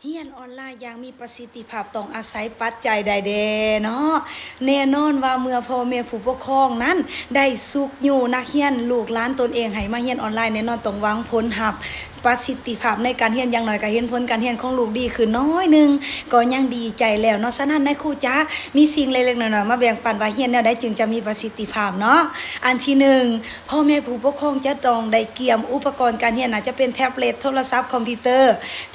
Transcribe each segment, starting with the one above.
ຮຽນອອນລາຍຢ່າງມີປະສິດທິພາບຕ້ອງອາໄສປັດໄຈໃດແດ່ເນາະ? ແນ່ນອນວ່າເມື່ອພໍ່ແມ່ຜູ້ປົກຄອງນັ້ນໄດ້ຊຸກຍູ້ນັກຮຽນລູກຫຼານຕົນເອງໃຫ້ມາຮຽນອອນລາຍ ແນ່ນອນຕ້ອງຫວັງຜົນຮັບ ປະສິດທິພາບໃນການຮຽນ ຢ່າງໜ້ອຍກໍເຫັນຜົນການຮຽນຂອງລູກດີຂຶ້ນໜ້ອຍໜຶ່ງ ກໍຍັງດີໃຈແລ້ວເນາະ. ສະນັ້ນນາຍຄູຈະມີສິ່ງເລັກໆນ້ອຍໆມາແບ່ງປັນວ່າຮຽນແນວໃດຈຶ່ງຈະມີປະສິດທິພາບເນາະ. ອັນທີໜຶ່ງ ພໍ່ແມ່ຜູ້ປົກຄອງຈະຕ້ອງໄດ້ກຽມອຸປະກອນການຮຽນ ອາດຈະເປັນແທັບເລັດ, ໂທລະສັບ, ຄອມພິວເຕີ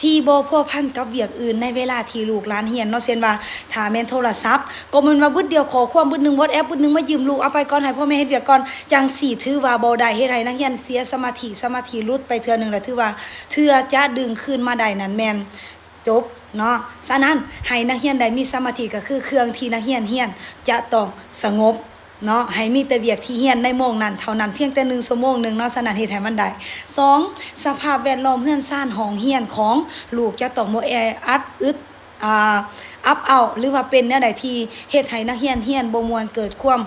ທີ່ບໍ່ພົວພັນກັບວຽກອື່ນໃນເວລາທີ່ລູກຫຼານຮຽນເນາະ. ເຊັ່ນວ່າ ຖ້າແມ່ນໂທລະສັບ ກໍແມ່ນວ່າບຶດດຽວ ຂໍ້ຄວາມບຶດໜຶ່ງ WhatsApp ບຶດໜຶ່ງ ມາຢືມລູກເອົາໄປກ່ອນ ໃຫ້ພໍ່ແມ່ເຮັດວຽກກ່ອນ ຈັ່ງຊີ້ຖືວ່າບໍ່ໄດ້ ເຮັດໃຫ້ນັກຮຽນເສຍສະມາທິ ສະມາທິຫຼຸດໄປເທື່ອໜຶ່ງ ແລະ ຖືວ່າເທື່ອຈະດຶງຄືນມາໄດ້ນັ້ນແມ່ນຈົບເນາະ. ສະນັ້ນ ໃຫ້ນັກຮຽນໄດ້ມີສະມາທິ ກໍຄືເຄື່ອງທີ່ນັກຮຽນຮຽນຈະຕ້ອງສະຫງົບ ເນາະ ໃຫ້ມີແຕ່ວຽກທີ່ຮຽນໃນໂມງນັ້ນເທົ່ານັ້ນ ພຽງແຕ່ໜຶ່ງຊົ່ວໂມງໜຶ່ງເນາະ. ສະນັ້ນເຮັດໃຫ້ມັນໄດ້. ສອງ ສະພາບແວດລ້ອມເຮືອນຊານຫ້ອງຮຽນຂອງລູກຈະຕ້ອງບໍ່ແອອັດ ອຶດ ອາ ອັບເອົ້າ ຫຼືວ່າເປັນແນວໃດທີ່ເຮັດໃຫ້ນັກຮຽນຮຽນບໍ່ມ່ວນ ເກີດຄວາມ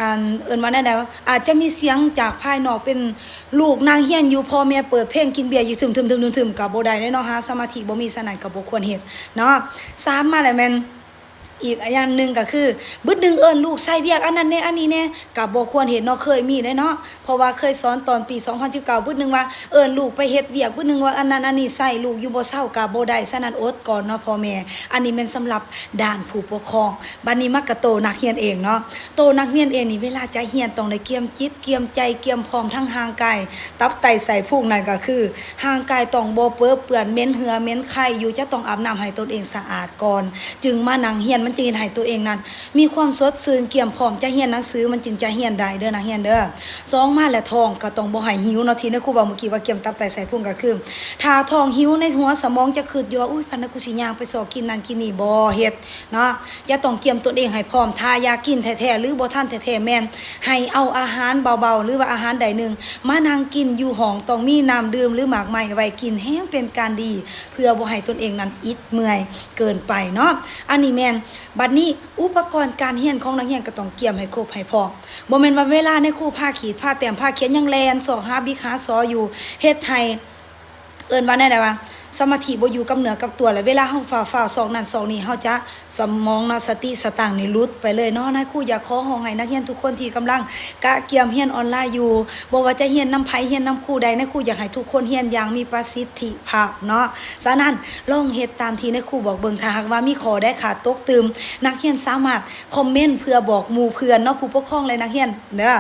ອັນ ເອີ້ນວ່າແນວໃດ ອາດຈະມີສຽງຈາກພາຍນອກ ເປັນລູກນັ່ງຮຽນຢູ່ ພໍ່ແມ່ເປີດເພງກິນເບຍຢູ່ ທຶມໆໆໆ ກໍບໍ່ໄດ້ເດ້ເນາະ ຫາສະມາທິບໍ່ມີ. ສະນັ້ນກໍບໍ່ຄວນເຮັດເນາະ. ສາມ ມາແລ້ວແມ່ນ ອີກຢ່າງໜຶ່ງກໍຄື ບຶດໜຶ່ງເອີ້ນລູກໃສ່ວຽກອັນນັ້ນແດ່ ອັນນີ້ແດ່ ກໍບໍ່ຄວນເຮັດເນາະ. ເຄີຍມີເດ້ເນາະ ເພາະວ່າເຄີຍສອນຕອນປີສອງພັນສິບເກົ້າ ບຶດໜຶ່ງວ່າເອີ້ນລູກໄປເຮັດວຽກ ບຶດໜຶ່ງວ່າອັນນັ້ນອັນນີ້ ໃສ່ລູກຢູ່ບໍ່ເຊົາກໍບໍ່ໄດ້. ສະນັ້ນອົດກ່ອນເນາະພໍ່ແມ່. ອັນນີ້ແມ່ນສຳລັບດ້ານຜູ້ປົກຄອງ. ບັດນີ້ມາກະໂຕນັກຮຽນເອງເນາະ. ໂຕນັກຮຽນເອງນີ້ ເວລາຈະຮຽນຕ້ອງໄດ້ກຽມຈິດ ກຽມໃຈ ກຽມພ້ອມທັງຮ່າງກາຍ ຕັບໄຕໄສ້ພຸງ ນັ້ນກໍຄື ຮ່າງກາຍຕ້ອງບໍ່ເປິເປື້ອນເໝັນເຫື່ອເໝັນໄຄຢູ່ ຈະຕ້ອງອາບນ້ຳໃຫ້ຕົນເອງສະອາດກ່ອນ ຈຶ່ງມານັ່ງຮຽນ ມັນຈຶ່ງເຮັດໃຫ້ຕົວເອງນັ້ນມີຄວາມສົດຊື່ນ ກຽມພ້ອມຈະຮຽນໜັງສື ມັນຈຶ່ງຈະຮຽນໄດ້ເດີນັກຮຽນເດີ. ສອງ ມາແລ້ວ ທ້ອງກໍຕ້ອງບໍ່ໃຫ້ຫິວເນາະ ທີ່ນາຍຄູເວົ້າມື້ກີ້ວ່າກຽມຕັບໄຕໄສ້ພຸງ ກໍຄື ຖ້າທ້ອງຫິວໃນຫົວສະໝອງຈະຄິດຢູ່ວ່າ ອຸ້ຍ ປານນັ້ນກູຊິຍ່າງໄປຊອກກິນນັ້ນກິນນີ້ ບໍ່ເຮັດ ເນາະ ຈະຕ້ອງກຽມຕົນເອງໃຫ້ພ້ອມ. ຖ້າຢາກກິນແທ້ໆ ຫຼື ບໍ່ທັນແທ້ໆ ແມ່ນໃຫ້ເອົາອາຫານເບົາໆ ຫຼືວ່າອາຫານໃດໜຶ່ງມານັ່ງກິນຢູ່ຫ້ອງ ຕ້ອງມີນ້ຳດື່ມ ຫຼື ໝາກໄມ້ໄວ້ກິນ ແຮ່ງເປັນການດີ ເພື່ອບໍ່ໃຫ້ຕົນເອງນັ້ນອິດເມື່ອຍເກີນໄປເນາະ. ອັນນີ້ແມ່ນ ບັດນີ້ອຸປະກອນການຮຽນຂອງນັກຮຽນກໍຕ້ອງກຽມໃຫ້ຄົບໃຫ້ພ້ອມ. ບໍ່ແມ່ນວ່າເວລານາຍຄູພາຂີດພາແຕ້ມພາຂຽນ ຍັງແລ່ນຊອກຫາບິກຫາສໍຢູ່ ເຮັດໃຫ້ ເອີ້ນວ່າແນວໃດວະ ສະມາທິບໍ່ຢູ່ກັບເນື້ອກັບຕົວ ແລະ ເວລາເຮົາຟ້າວໆຊອກນັ້ນຊອກນີ້ ເຮົາຈະ ສະໝອງເນາະ ສະຕິສະຕັງນີ້ຫຼຸດໄປເລີຍເນາະ. ນາຍຄູຢາກຂໍຮ້ອງໃຫ້ນັກຮຽນທຸກຄົນທີ່ກຳລັງກະກຽມຮຽນອອນລາຍຢູ່ ບໍ່ວ່າຈະຮຽນນຳໃຜ ຮຽນນຳຄູໃດ ນາຍຄູຢາກໃຫ້ທຸກຄົນຮຽນຢ່າງມີປະສິດທິພາບເນາະ. ສະນັ້ນ ລອງເຮັດຕາມທີ່ນາຍຄູບອກເບິ່ງ. ຖ້າຫາກວ່າມີຂໍ້ໃດຂາດຕົກຕື່ມ ນັກຮຽນສາມາດຄອມເມັນເພື່ອບອກໝູ່ເພື່ອນເນາະ ຜູ້ປົກຄອງ ແລະ ນັກຮຽນ ເດີ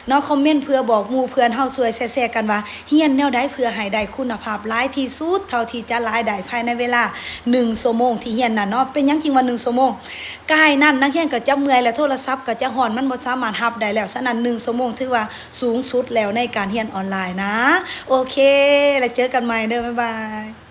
ເນາະ ຄອມເມັນເພື່ອບອກໝູ່ເພື່ອນເຮົາ ຊ່ວຍແຊໆກັນວ່າຮຽນແນວໃດເພື່ອໃຫ້ໄດ້ຄຸນນະພາບຫຼາຍທີ່ສຸດເທົ່າທີ່ຈະຫຼາຍໄດ້ ພາຍໃນເວລາໜຶ່ງຊົ່ວໂມງທີ່ຮຽນນັ້ນເນາະ. ເປັນຫຍັງຈຶ່ງວ່າໜຶ່ງຊົ່ວໂມງ? ກາຍນັ້ນນັກຮຽນກໍຈະເມື່ອຍ ແລະ ໂທລະສັບກໍຈະຮ້ອນ ມັນບໍ່ສາມາດຮັບໄດ້ແລ້ວ. ສະນັ້ນໜຶ່ງຊົ່ວໂມງຖືວ່າສູງສຸດແລ້ວໃນການຮຽນອອນລາຍນະ. ໂອເຄ ແລ້ວເຈີກັນໃໝ່ເດີ ບາຍບາຍ.